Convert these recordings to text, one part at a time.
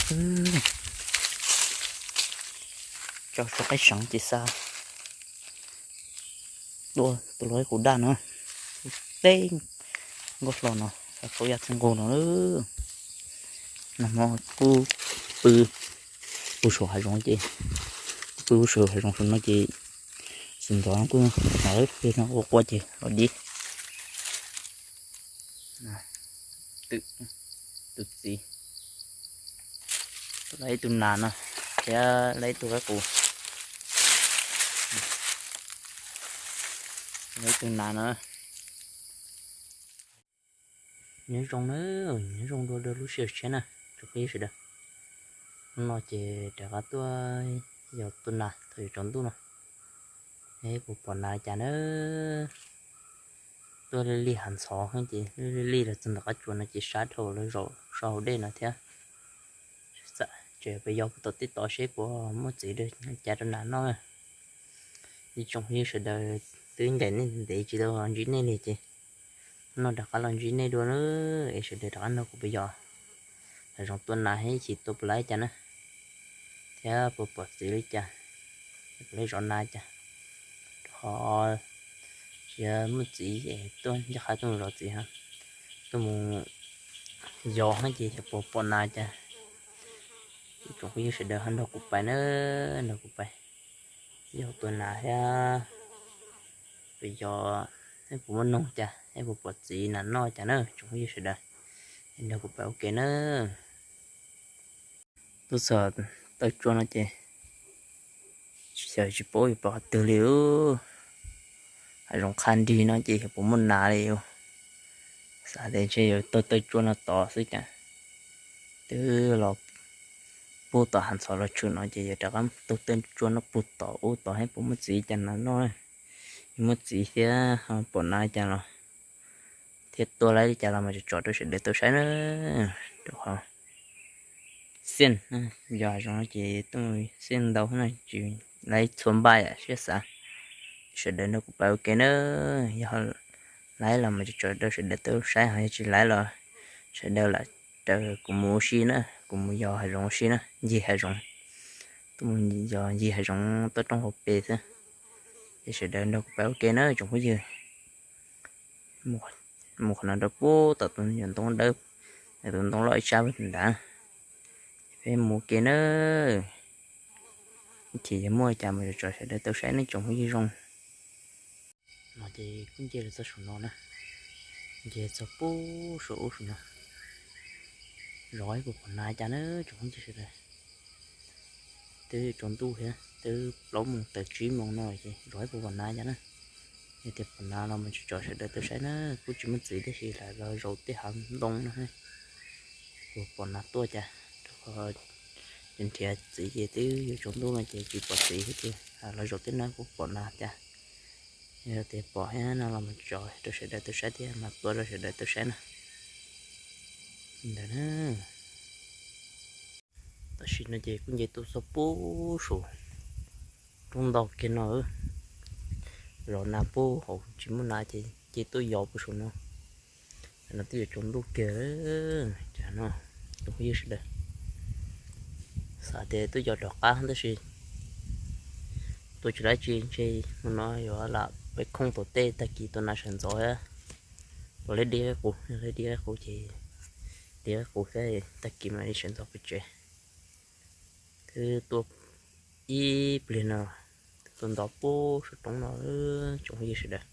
Tso suav qaib seev ces xa tuaj tus lau qaib qus daj no, teb nkauj hlo no, xa tau ib yam txij nkaus no. Nag hmo kuj pw puag saum hav zoov ces, pw puag saum hav zoov saum no ces, txiv ntxov kuj hnov peb no ua quaj ces los dib. Tus txiv lawv ib tug nas no, thiab lawv ib tug qaib qus, lawv ib tug nas no. Nyob zoo na, nyob zoo dua dua lub sij hawm tshiab na, tsoom phooj ywg sawv daws. Hnub no ces rov qab tuaj yos tua nas thaum yuav tsaus ntuj no. Es puas pom nas cas na? Tuaj li li hav ntxhov ces li li los txog ntawm qab tsuas no ces sab dhau lawv zaum so hauv dej no thiab. Tseem peb yos puag tom tej tod seb puas muaj txiv li cas rau nas noj. Ib tsoom phooj ywg sawv daws, twb ncaim nej ntev tsis tau los ntsib nej li ces hnub no rov qab los ntsib nej dua na. Es sawv daws rov qab nrog kuv peb yos hav zoov tua nas, ib chim tua puas laib cas na, thiab puas pom txiv li cas, puas laib zov nas cas. Rau qhov tsis muaj txiv es tuaj ncaj qha tuaj mus zov txiv, tuaj mus yos ces xyov puas pom nas cas. Ib tsoom phooj ywg sawv daws ho nrog kuv pais na, nrog kuv pais yos tua nas thiab, peb yos, es puas muaj noog cas, es puas pom txiv nas noj cas na tsoom phooj ywg sawv daws. Nrog kuv pais ua ke na. Tuaj txog taw tsua no ces xyov tsis paub yuav pom qhov twg li. Hav zoov qha nrig no ces xyov puas muaj nas li. Xav tias ntshe yuav taug taw tsua no tod xwb cas. Twb los puag tom hav ntxhov los tshwm no ces yuav rov qab taug taw tsua no puag tom ub tod seb puas muaj txiv cas nas noj. Yog muaj txiv thiab pom nas cas los thiab tua laib li cas los mas tsom tsom rau sawv daws tau saib na. Rau qhov xiaj, yos hav zoov ces tuaj xiaj ntau na, tsis laib txhua npaj yam siab xav. Sawv daws nrog kuv pais ua ke na, yog laib los mas tsom tsom rau sawv daws tau saib, ho yog tsis laib los sawv daws lam raws kuv mus ua si na, kuv mus yos hav zoov ua si na, ncig hav zoov. Tuaj mus yos ncig hav zoov toj roob hauv pes xwb. Es sawv daws nrog kuv pais ua ke na tsoom phooj ywg. Mus qhov no rau puag tom tus nyuam ntoo dawb, tus ntoo loj ib sab nrad. Peb mus ua ke na. Ib chim yog muaj cas mus tsom sawv daws tau saib ne tsoom phooj ywg zoo. No ces kuj nce los txog saum no na, nce txog puag saum ub saum no, zov ib puas pom nas cas na tsoom phooj ywg sawv daws. Twb tsaus ntuj thiab, twb plaub moos tawm tsib moos no ces zov ib puas pom nas cas na. Yog tias pom nas los mas tsom tsom sawv daws tau saib na, kuj tsis muaj txiv tab sis lam los zaum tej hav ntoo no, puas pom nas tuaj cas. Rau qhov nrhiav txiv ces twb yuav tsaus ntuj no ces tsis pom txiv thiab ces los zaum tej no kuj pom nas cas. Yog tias pom thiab no los mas tso rau sawv daws tau saib thiab mas tua rau sawv daws tau saib na. Ntawd na. Tam sim no ces kuj nce tuaj txog puag saum roob ntau kiag no, zov nas puag hauv tsis muaj nas ces nce tuaj yos puag saum no. No twb yuav tsaus ntuj kiag, cas no, tus phooj ywg sawv daws. Xav tias tuaj yos rov qab tab sis tua tsis laib tsi ntshe hmo no yuav lam peb khooj tom tej, tag kis tua nas sawv ntxov thiab. Tua leb dib qaib qus, leb dib qaib qus ces, dib qaib qus thiab tag kis mam li sawv ntxov pem tsev. Twb tuaj ib pliag no, twb tuaj ntov puag saum roob no tsoom phooj ywg sawv daws.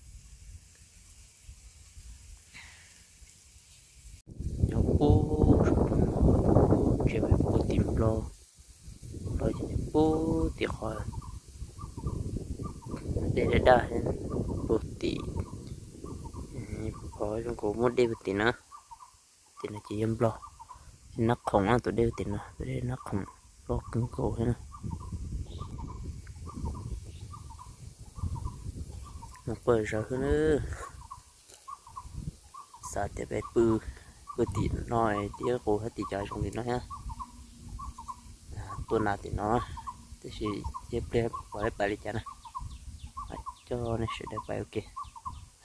Nyob puag saum roob no, puag tim Nplog, Nplog ces nyob puag tim qhov dej daj daj, puag tim qhov zoo nkaus muaj dej puag tim na. Tim no ces yog Nplog, Nab Khoom na, tus dej tim no, tus dej Nab Khoom loj kawg nkaus thiab na. Mus quaj zog xwb na. Xav tias peb pw, pw tim no, tim qus thiab tim cov zoov tim no thiab. Tua nas tim no, tab sis ib pliag pom pais li cas na. Coj nej sawv daws pais ua ke.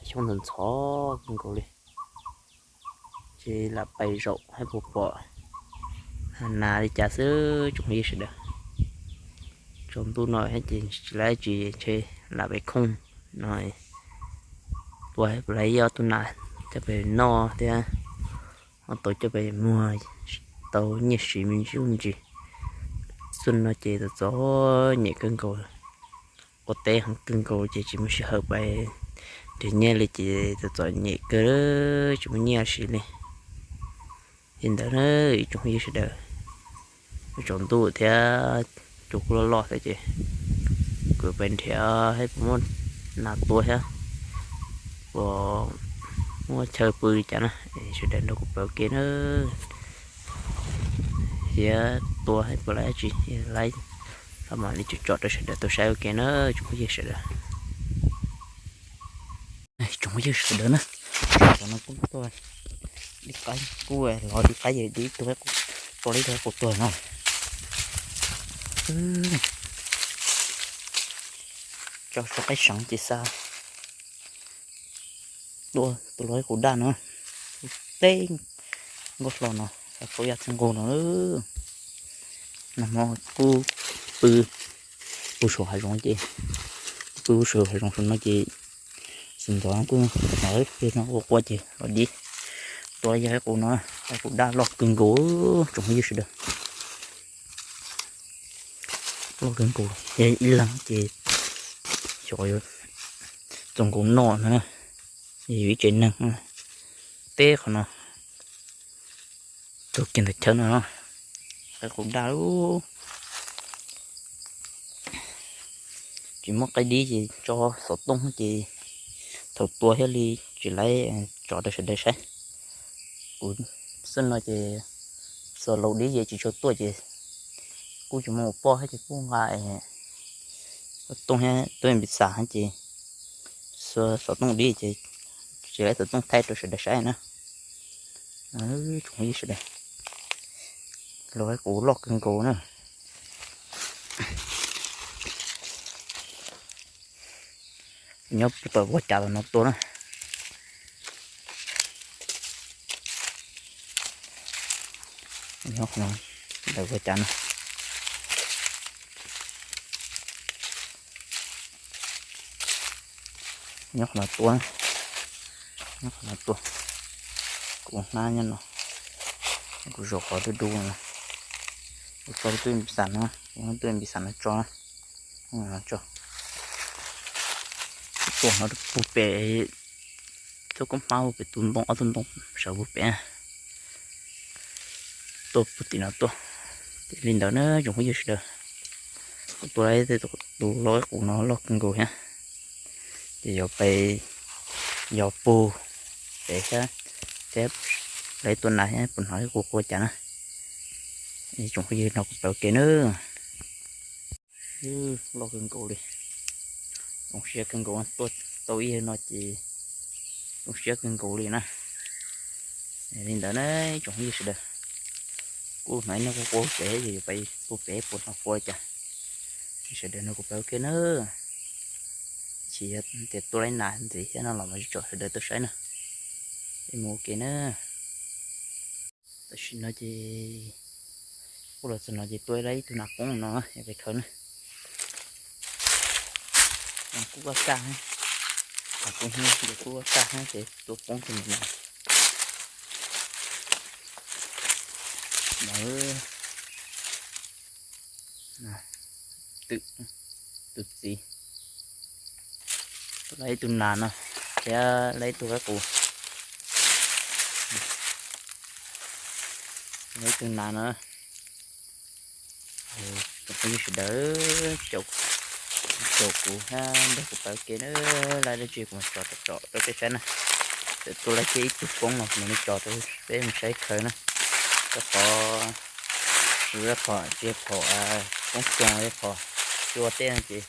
Xyoob ntxhov ntxhov kawg nkaus li. Ces lam pais zaum saib puas pom Nas li cas xwb tsoom phooj ywg sawv daws. Tsaus ntuj no ces tsis lawv tsis ntshe lam pem khooj no, tua puas lawv ob tug nas coj pem noj thiab, ho tau coj pem muag tau nyiaj siv me ntsis me ntsis. Xyoo no ces txom txom nyem kawg nkaus, ua teb heev kawg nkaus ces tsis muaj sij hawm pais nrhiav nyiaj li ces txom txom nyem kawg, tsis muaj nyiaj siv li. Li ntawd na ib tsoom phooj ywg sawv daws, tsaus ntuj thiab, cua kuj loj loj thiab ces kuv pais nrhiav saib puas muaj nas tua thiab puas muaj chaw pw li cas na, sawv daws nrog kuv pais ua ke na. Thiab tua saib puas lawv dab tsi, lawv mam li tsom tsom rau sawv daws tau saib ua ke na tsoom phooj ywg sawv daws. Tsoom phooj ywg sawv daws na, tam no kuj tuaj, ib qaib kuj los ib qaib, yog ib tug, tua ib tug qaib qus tuag no. Tso suav qaib seev ces xa tua tus lau qaib qus daj no, teb nkauj hlo no, qaib qus yaj txwv nqus no. Nag hmo kuj pw, pw saum hav zoov ces, pw saum hav zoov saum no ces, xim ntxov kuj hnov ib pliag no ua qua ces los dib. Tua yog qaib qus no, qaib qus daj loj kawg nkaus tsoom phooj ywg sawv daws. Loj kawg nkaus, yog ib leeg ces xyov yuav txaus nkaus noj no na. Yog ib tsev neeg teb qhov no, tug kiag ntawm chaw no, qaib qus daj lub. Tsis muaj qaib dib ces tso xov tooj ces thaum tua thiaj li tsis laiv tso rau sawv daws saib. Kuv xwb no ces xuas laus dib ces tsis tshua tuaj ces kuj tsis muaj ua poj thiab ces kuj nqa xov tooj thiab tub npis xas ces xuas xov tooj dib ces tsis laiv xov tooj thaij rau sawv daws saib na. Tsoom phooj ywg sawv daws, lau qaib qus loj kawg nkaus na. Nyob tom ua cas los no tua na. Nyob ntawm ua cas no. Nyob qhov no tua, nyob qhov no tua. Kuv hnab nyob no, kuv zaum qhov dub dub no. Kuv tso lub tub npis xas no, kuv tub npis xas no tso na. Tso, tua no puag pem, txoj koob hmab puag pem tus ntoo, ob tug ntoo sawv puag pem. Tua puag tim no tuaj. Ces li ntawd na tsoom phooj ywg sawv daws, kuv tua lawm tus lau qaib qus no loj kawg nkaus thiab. Ces yuav pais, yuav puag pem thiab, thiab lawv tua nas thiab puas hnov ib qus qua cas na. Tsoom phooj ywg nrog kuv pais ua ke na. Loj kawg nkaus li, zoo siab kawg nkaus, tuaj tau ib zaug no ces zoo siab kawg nkaus li na. Li ntawd na tsoom phooj ywg sawv daws, kuj hnov ib noj quaj quaj pem, yog yuav pais puag pem puas hnov qua cas, sawv daws nrog kuv pais ua ke na. Tsis yog tias tua lawm nas ntxiv thiab no los mas tsom sawv daws tau saib na. Es mus ua ke na. Tam sim no ces kuj los txog no ces tua lawm ib tug nas qoob no, yog pais khaws na. Kuj vaj kaj, kuj vaj kaj ces tua qoob tus nas. Tus txiv, lawm ib tug nas no, thiab lawm ib tug qaib qus, lawm ib tug nas no. Tsoom phooj ywg sawv daws, caum kuv thiab nrog kuv pais ua ke na, lawm dab tsi kuv mam tsom tsom rau peb saib na. Txawm tua lawm kiag ib tug poob los kuv mam li tsom rau peb mus saib khaws na. Rau qhov tsis yog pom, tsis yog pom poob xyoo, yog pom cua tej no ces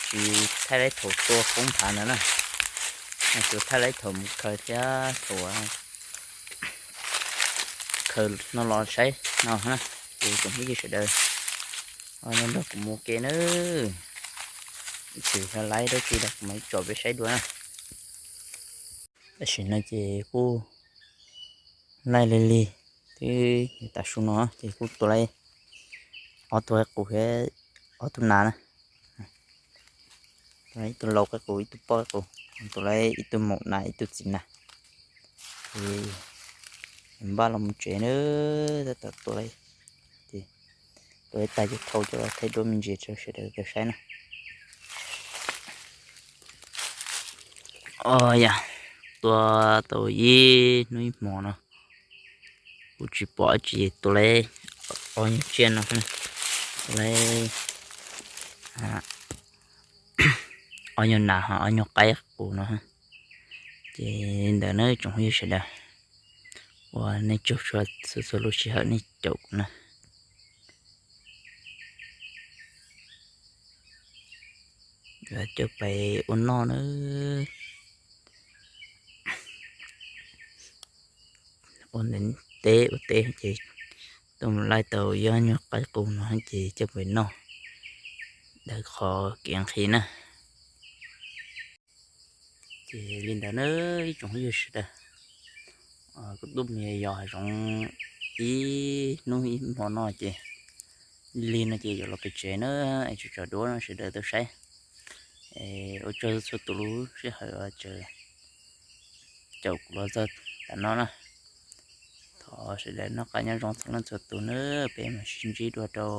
tsis thaij lawm thaum tua poob nthav ntawd na. Tsuas thaij lawm thaum mus khaws thiab thaum khaws no los saib no na. Ces tsoom phooj ywg sawv daws, nrog kuv mus ua ke nawb. Ib txhis yog lawm dab tsi los kuv mam tsom peb saib dua na. Tam sim no ces kuj laij li lig, Ib tav su no ces kuj tua lawm ob tug qaib qus thiab ob tug nas na. Tua ib tug lau qaib qus, ib tug poj qaib qus, tua lawm ib tug maum nas, ib tug txiv nas. Ces npaj los mus tsev na, tab tom tua lawm. Ces tua ib tag ces thau coj los thaij duab me ntsis rau sawv daws tau saib na. Os yam, tua tau ib hnub ib hmo no kuv tsis pom dab tsi, tua lawm ob nyuag tsiaj no, tua lawm ob nyuag nas ho ob nyuag qaib qus no. Ces li ntawd na tsoom phooj ywg sawv daws, ua nej tsaug txhua txhua lub sij hawm nej caum kuv na. Coj pais ua noj na. Ua ntev teb ua teb ces tuaj mus laij tau ib ob nyuag qaib qus no ces coj pais noj, daws qhov kev nqhis na. Ces li ntawd na ib tsoom phooj ywg sawv daws, kuv tuaj mus yos hav zoov ib hnub ib hmo no ces li no ces yuav los pem tsev na, es tso tso duab no sawv daws tau saib. Ua tsaug txhua tus lub sij hawm caum kuv los txog tas no na. Thov sawv daws noj qab nyob zoo txhua leej txhua tus na, peb mam sib ntsib dua rau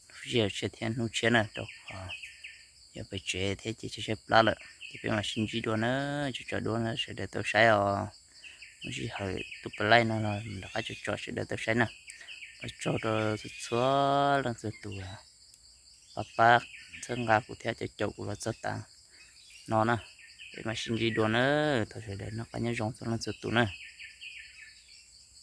lub sij hawm tshiab thiab hnub tshiab na, rau qhov yuav pem tsev thiab ces tshaib tshaib plab lawm ces peb mam sib ntsib dua na, tso tso duab no sawv daws tau saib os. Lub sij hawm tus pab laij no los rov qab tso tso sawv daws tau saib na. Ua tsaug rau txhua txhua leej txhua tus pab pab txhawb nqa kuv thiab caum caum kuv los txog tas no na. Peb mam sib ntsib dua na, thov sawv daws noj qab nyob zoo txhua leej txhua tus na.